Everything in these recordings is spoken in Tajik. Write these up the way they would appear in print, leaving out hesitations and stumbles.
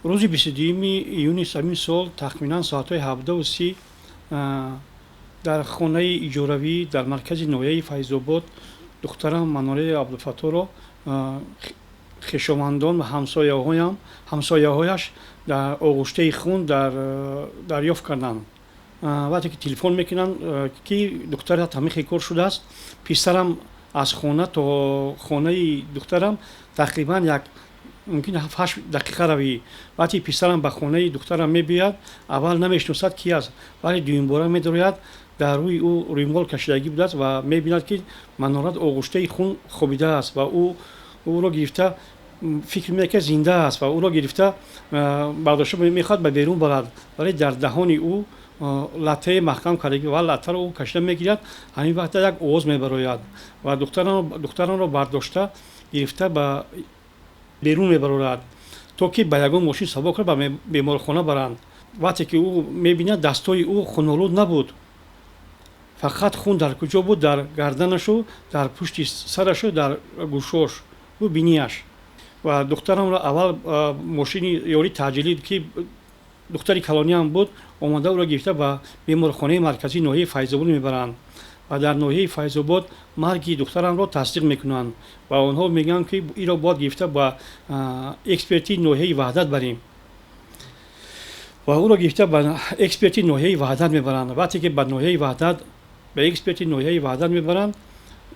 Рӯзи 22 июни ҳамин сол тахминан соатҳои 17:30 дар хонаи иҷоравӣ дар маркази ноҳияи Файзобод духтарам Манораи Абдулфатторо хешовандон ва ҳамсояҳояш дар оғуштаи хун дарёфт карданд. Вақте ки телефон мекунанд, ки духтарат ҳамин хел кор шудааст, писарам аз хона то хонаи духтарам тақрибан як мумкин 7-8 дақиқа равӣ. Вақте писарам ба хонаи духтарам мебиёяд, аввал намешиносад, ки аст, вале дуюмбора медарояд, дар рӯи ӯ рӯймол кашидагӣ будааст ва мебинад, ки Манора оғуштаи хун хобидааст ва ӯро гирифта фикр мекунад, зинда аст, ва ӯро гирифта бардошта мехоҳад ба берун барад, вале дар даҳони ӯ латтаи маҳкам кардагӣ ва латтаро ӯ кашида мегирад. Ҳамин вақта як овоз мебарояд ва духтаронро бардошта гирифта ба берун мебарорад, то ки ба ягон мошин савор кард, ба беморхона баранд. Вақте ки ӯ мебинад, дастои ӯ хунолуд набуд, фақат хун дар куҷо буд? Дар гарданашу, дар пушти сарашу, дар гӯшош ӯ бинияш. Ва духтарамро аввал мошини ёрии таъҷилӣ, ки духтари калониам буд, омода ӯро гирифта ба беморхонаи марказии ноҳияи Файзобод мебаранд ва дар ноҳияи Файзобод марги духтарамро тасдиқ мекунанд ва онҳо мегӯянд, ки инро бояд гирифта ба эксперти ноҳияи Ваҳдат барем, ва ӯро гирифта ба эксперти ноҳияи Ваҳдат мебаранд. Вақте ки ба ноҳияи Ваҳдат, ба эксперти ноҳияи Ваҳдат мебаранд,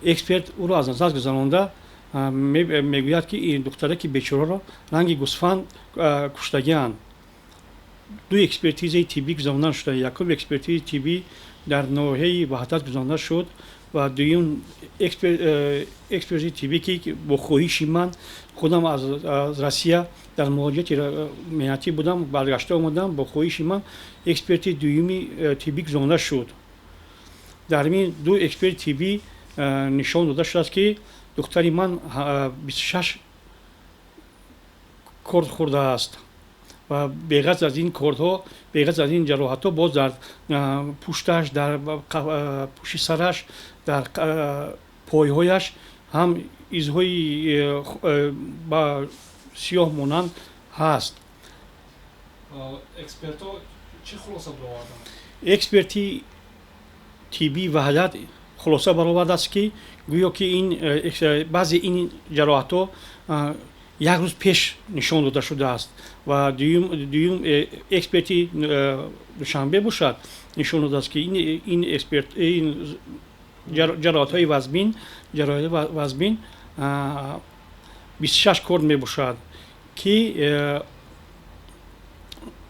эксперт ӯро аз назар гузаронда мегӯяд, ки ин духтараки бечораро ранги гӯсфанд куштагианд. Ду экспертизаи тиббӣ гузаронда шуда. Якум экспертизаи тиббӣ дар ноҳияи Ваҳдат гузаронда шуд ва дуюм экспертизаи тиббӣ, ки бо хоҳиши ман худам аз Россия дар муҳоҷирати меҳнатӣ будам, баргашта омадам, бо хоҳиши ман эксперти дуюми тиббӣ гузаронда шуд. Дар ин ду эксперти тиббӣ нишон дода шудааст, ки духтари ман 26 корд хӯрдааст ва беғараз аз ин кордҳо, беғараз аз ин ҷароҳатҳо, боз дар пушташ, дар пушти сараш, дар пойҳояш ҳам изҳои ба сиёҳ монанд ҳаст. Экспертҳо чӣ хулоса бароварданд? Эксперти тиббии Ваҳдат хулоса баровардааст, ки гӯё ки ин баъзе ин ҷароҳатҳо як рӯз пеш нишон дода шудааст. Ва дуюм эксперти Душанбе бошад, нишон додааст, ки ин эксперт ин ҷароҳатҳои вазмин 26 корд мебошад, ки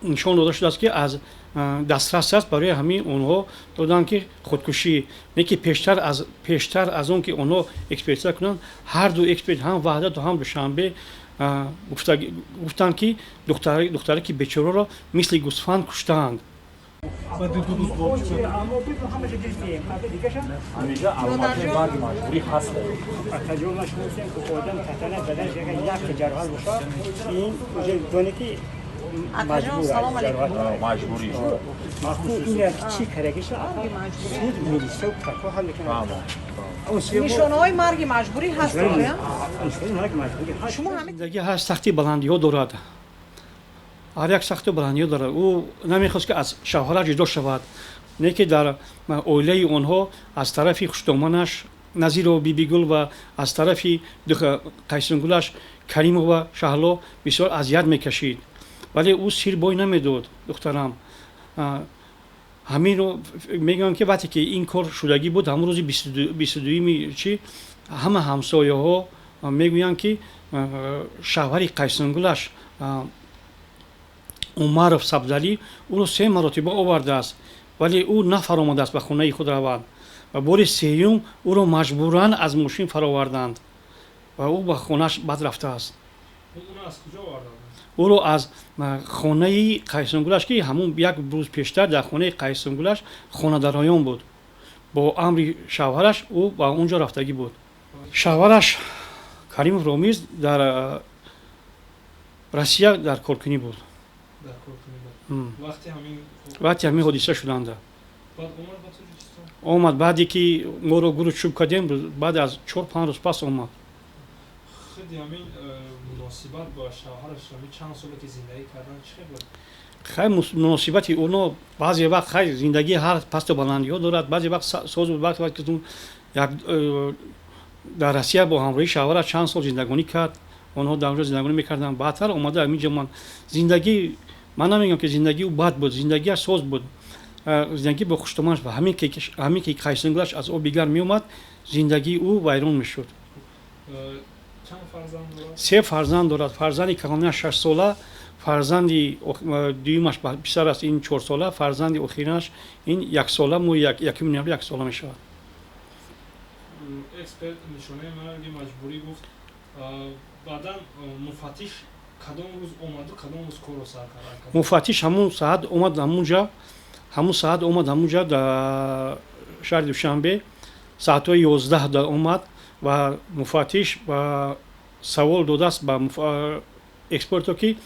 нишон дода шудааст, ки аз дастрас аст. Барои ҳамин онҳо доданд, ки худкушӣ не, ки пештар аз он ки онҳо экспертиза кунанд, ҳар ду эксперт, ҳам Ваҳдату ҳам Душанбе, гуфтанд, ки духтараки бечораро мисли гӯсфанд куштаанд. Ду рӯз бо Ҳамеша аломатҳои марги маҷбурӣ ҳаст. Таҷриба шунистем, ки одам татана баданаш агар як ҷароҳат бошад, ин уже доне ки маҷбур аст ҷароҳат. Маҷбурӣ. Ин як чӣ карагиша суд, милиса, прокурор ҳал мекунад. Нишонаҳои марги маҷбурӣ ҳаст оя? Марги маҷбурӣ ҳаст. Шумо ҳамин Зиндагӣ ҳар сахти баландиҳо дорад, ҳар як сахту баландиҳо дорад. Ӯ намехост, ки аз шавҳараш ҷудо шавад, не ки дар оилаи онҳо аз тарафи хушдоманаш Назирова Бибигул ва аз тарафи қайсунгулаш Каримова Шаҳло бисёр азият мекашид, вале ӯ сир бой намедод. Духтарам ҳаминро мегӯям, ки вақте ки ин кор шудагӣ буд, ҳамон рӯзи 22-юми чи ҳама ҳамсояҳо мегӯянд, ки шавҳари қайсунгулаш Умаров Сабзалӣ ӯро се маротиба овардааст, вале ӯ нафаромадааст ба хонаи худ равад, ва бори сеюм ӯро маҷбуран аз мошин фароварданд ва ӯ ба хонааш бад рафтааст. Ӯро аз хонаи қайсунгулаш, ки ҳамун як рӯз пештар дар хонаи қайсунгулаш хонадароён буд, бо амри шавҳараш ӯ ба он ҷо рафтагӣ буд. Шавҳараш Каримов Ромиз дар Россия дар коркунӣ буд вақти ҳамин ҳодиса шуданда. Омад баъде ки моро гуру чӯб кардем, баъд аз 4-5 рӯз пас омад. Худи ҳамин муносибат бо шавҳараш, ҳамин чанд соле ки зиндагӣ кардан, чӣ хел буд? Хай, муносибати оно баъзе вақт, хай, зиндагӣ ҳар пасту баландиҳо дорад. Баъзе вақт соз буд, баъзе вақт як дар Россия бо ҳамроҳии шавҳараш чанд сол зиндагонӣ кард. Онҳо дар онҷо зиндагонӣ мекарданд. Баъдтар омада ҳаминҷо. Ман зиндагӣ, ман намегӯям, ки зиндагии ӯ бад буд, зиндагиаш соз буд, зиндагӣ бо хуштоманаш. Ва ҳамин ки Қайсунгулаш аз оби гарм меомад, зиндагии ӯ вайрон мешуд. Се фарзанд дорад. Фарзанди калонияш 6-сола, фарзанди дуюмаш писар аст, ин 4-сола, фарзанди охиринаш ин 1-сола, моҳи 1 ноябр 1-сола мешавад. Эксперт нишонаи марги маҷбурӣ гуфт. Баъдан муфаттиш кадом рӯз омаду кадом рӯз корро сар кард? Муфаттиш ҳамун саат омад ҳамунҷа, ҳамун саат омад ҳамунҷа, дар шаҳри Душанбе саатҳои 11 да омад ва муфаттиш ба савол додааст ба экспертҳо, ки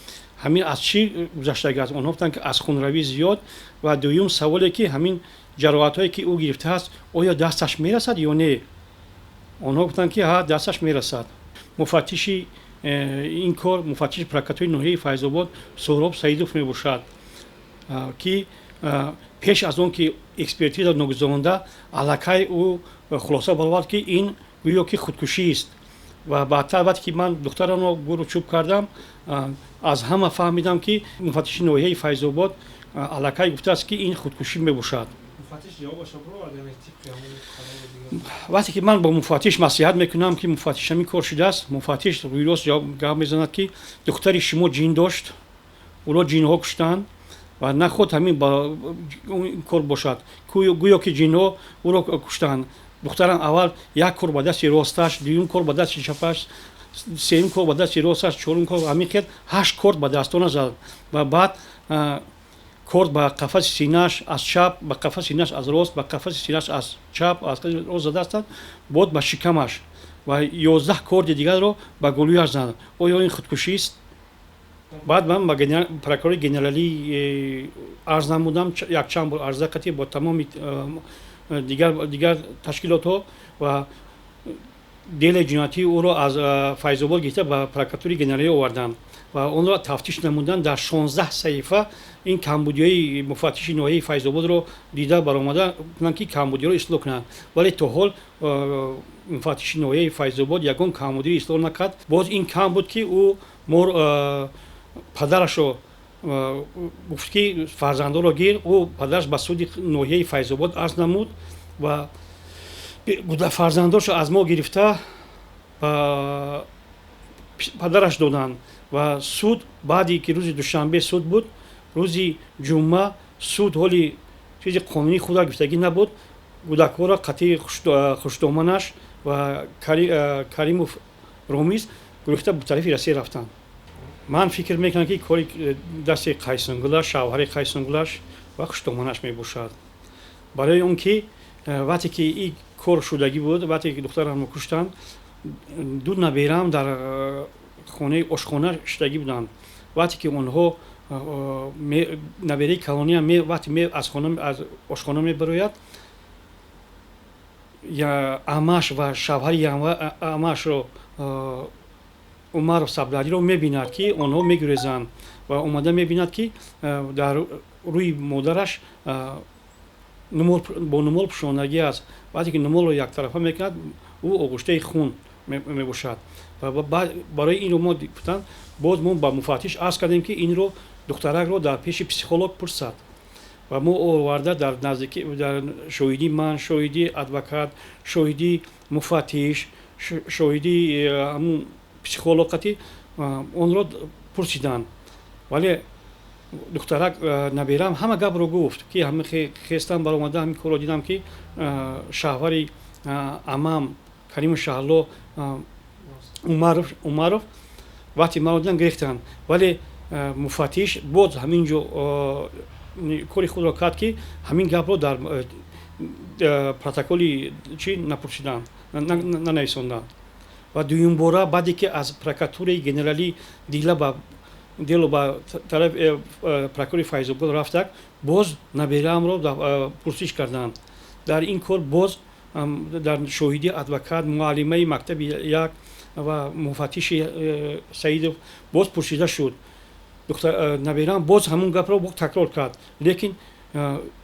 ҳамин аз чӣ гузаштагӣ аст. Онҳо гуфтанд, ки аз хунравӣ зиёд. Ва дуюм саволе, ки ҳамин ҷароҳатҳое, ки ӯ гирифтааст, оё дасташ мерасад ё не. Онҳо гуфтанд, ки ҳа, дасташ мерасад. Муфаттиши ин кор муфаттиши прокуратураи ноҳияи Файзобод Суҳроб Саидов мебошад, ки пеш аз он ки экспертиза ногузаронда, аллакай ӯ хулоса баровард, ки ин гӯё ки худкушист. Ва баъдтар, вақте ки ман духтарамро гуру чӯб кардам, аз ҳама фаҳмидам, ки муфаттиши ноҳияи Файзобод аллакай гуфтааст, ки ин худкушӣ мебошад. Вақте ки ман бо муфаттиш маслиҳат мекунам, ки муфаттиш, ҳамин кор шудааст, муфаттиш рӯйрост ҷавоб гап мезанад, ки духтари шумо ҷин дошт, ӯро ҷинҳо куштанд ва наход ҳамин кор бошад. Гӯё ки ҷинҳо ӯро куштанд. Духтарам аввал як кор ба дасти росташ, дуюм кор ба дасти чапаш, сеюм кор ба дасти росташ, чорум кор, ҳамин хел ҳашт корт ба дастона зад ва баъд корт ба қафаси синааш аз чап, ба қафаси синааш аз рост, ба қафаси синааш аз чап, аз рост задаастанд, боз ба шикамаш ва 11 корди дигарро ба гулӯяш зад. Оё ин худкушист? Баъд ман ба прокурори генералӣ арз намудам, якчанд бор арза қатӣ бо тамоми дигар ташкилотҳо ва дели ҷиноятии ӯро аз Файзобод гирифта ба прокуратураи генералӣ оварданд ва онро тафтиш намуданд. Дар 16 саҳифа ин камбудиҳои муфаттиши ноҳияи Файзободро дида баромада кунанд, ки камбудиҳоро ислоҳ кунанд, вале то ҳол муфаттиши ноҳияи Файзобод ягон камбудиро ислоҳ накард. Боз ин кам буд, ки ӯ мор падарашро гуфт, ки фарзандонро гир. Ӯ падараш ба суди ноҳияи Файзобод арз намуд ва фарзандошро аз мо гирифта ба падараш доданд. Ва суд баъде ки рӯзи душанбе суд буд, рӯзи ҷумъа суд ҳоли чизи қонунии худа гирифтагӣ набуд. Кӯдакҳоро қатъи хушдоманаш ва Каримов Ромиз гурехта ба тарафи Россия рафтанд. Ман фикр мекунам, ки кори дасти Қайсунгулаш, шавҳари Қайсунгулаш ва хушдоманаш мебошад, барои он ки вақте ки ин кор шудагӣ буд, вақте ки духтарамро куштанд, ду набераам дар хонаи ошхона шудагӣ буданд. Вақте ки онҳо, набераи калониам, вақте аз хона, аз ошхона мебарояд, амаш ва шавҳари амашро, Умаров Сабдалиро мебинад, ки онҳо мегурезанд, ва омада мебинад, ки дар рӯи модараш бо нумол пӯшондагӣ аст. Вақте ки нумолро яктарафа мекунад, ӯ оғуштаи хун мебошад. Барои инро мо гуфтанд, боз мо ба муфаттиш арз кардем, ки инро, духтаракро дар пеши психолог пурсад. Ва мо оварда дар наздики, дар шоҳидии ман, шоҳидии адвокат, шоҳидии муфаттиш, шоҳидии ҳамун психолог қатӣ онро пурсиданд. Вале духтарак, набераам, ҳама гапро гуфт, ки ҳама хестам, баромада ҳамин корро дидам, ки шавҳари амам Кариму Шаҳло Умаров вақте маро дидан, гирехтанд. Вале муфаттиш боз ҳамин ҷо кори худро кард, ки ҳамин гапро дар протоколи чӣ напурсиданд, нанависонданд. Ва дуюмбора, баъде ки аз прокуратураи генералӣ дила ба дело ба тараф прокурори Файзобод рафтак, боз набераамро пурсиш карданд. Дар ин кор боз Дар шоҳидии адвокат, муаллимаи мактаби як ва муфаттиши Саидов боз пурсида шуд. Набираам боз ҳамун гапро такрор кард, лекин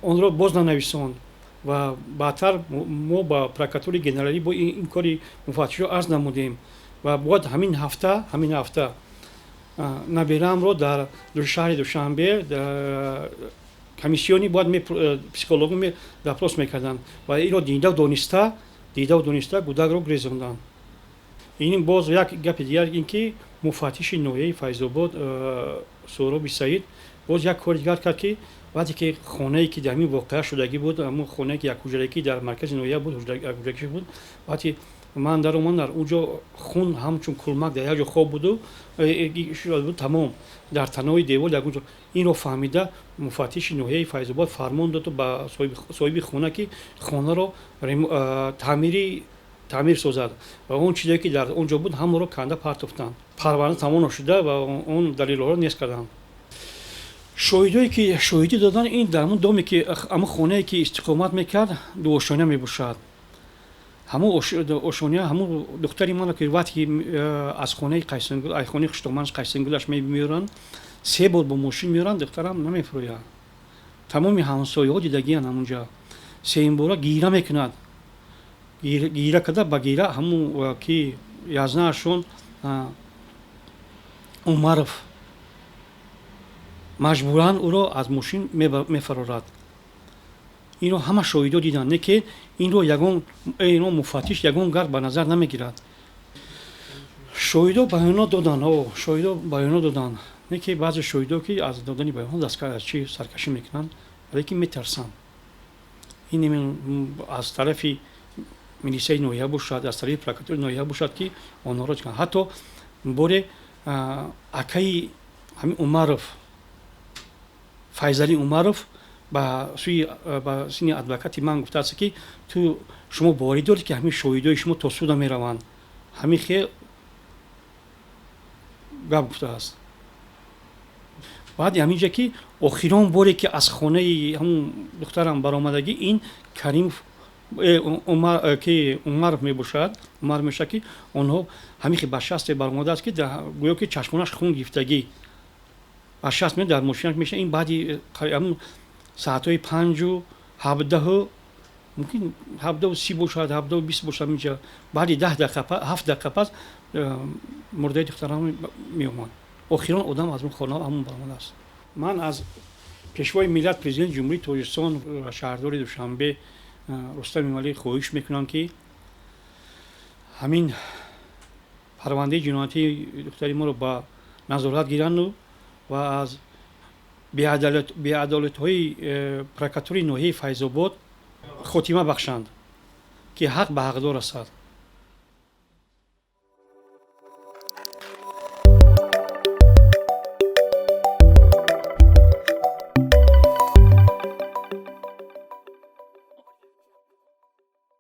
онро боз нанависонд. Ва баъдтар мо ба прокуратураи генералӣ бо ин кори муфаттишро арз намудем ва бояд ҳамин ҳафта набираамро дар шаҳри Душанбе комиссионный бояд психолог допрос мекарданд ва инро дидаву дониста гудакро гурезонданд. Ин боз як гапи дигар, ин ки муфаттиши ноҳияи Файзобод Суҳроби Саид боз як кори дигар кард, ки вақте ки хонае, ки дар ҳамин воқеа шудагӣ буд, ҳамон хонае, ки якҳуҷрагӣ дар маркази ноҳия буд, якҳуҷрагӣ буд, вақте ман даромадам, дар он ҷо хун ҳамчун кулмак дар як ҷо хоб буду буд, тамом дар танои девор ягон ҷо. Инро фаҳмида, муфаттиши ноҳияи Файзобод фармон дод ба соҳиби хона, ки хонаро таъмир созад, ва он чизе, ки дар он ҷо буд, ҳамаро канда партофтанд. Парванда тамом нашуда ва он далелҳоро нест карданд. Шоҳидое, ки шоҳидӣ доданд, ин дар ҳамон доме, ки ҳамон хонае, ки истиқомат мекард, дуошона мебошад. Ҳамон ошония ҳамон духтари маро, ки вақте ки аз хонаи Қайсангул, аз хонаи хуштоманаш Қайсангулаш меоранд, се бор бо мошин меоранд, духтарам намефурӯяд. Тамоми ҳамсояҳо дидагиянд. Ҳамонҷа сеюмбора гира мекунад, гира карда, ба гира ҳамон ки язнаашон Умаров маҷбуран ӯро аз мошин мефарорад. Инро ҳама шоҳидо диданд, не ки инро ягон инро муфаттиш ягон гард ба назар намегирад. Шоҳидо баёнот доданд, шоҳидо баёнот доданд, не ки баъзе шоҳидо, ки аз додани баёнот аз чи саркашӣ мекунанд, вале ки метарсанд. Ин аз тарафи милисияи ноҳия бошад, аз тарафи прокуратураи ноҳия бошад, ки онҳоро ҳатто боре акаи ҳамин Умаров, Файзалӣ Умаров, ба сӯи ба сини адвокати ман гуфтааст, ки ту шумо боварӣ доред, ки ҳамин шоҳидои шумо то суда мераванд? Ҳамин хел гап гуфтааст. Баъди ҳаминҷа, ки охирон боре, ки аз хонаи ҳамун духтарам баромадагӣ, ин Каримов ки Умаров мебошад, Умар мешавад, ки онҳо ҳамин хел ба шасте баромадааст, ки гӯё ки чашмонаш хун гирифтагӣ, ба шаст дар мошинаш мешавад. Ин баъди ҳамун саатҳои 5:17, мумкин 17:30 бошад, 17:20 бошад, инҷа баъди 10 дақиқа, 7 дақиқа пас мурдаи духтарам меомад. Охирон одам аз он хона ҳамон баромадааст. Ман аз Пешвои миллат, Президенти Ҷумҳурии Тоҷикистон ва шаҳрдори Душанбе Рустам Эмомалӣ хоҳиш мекунам, ки ҳамин парвандаи ҷиноятии духтари моро ба назорат гиранду ва аз беадолатҳои прокуратураи ноҳияи Файзобод хотима бахшанд, ки ҳақ ба ҳақдор расад.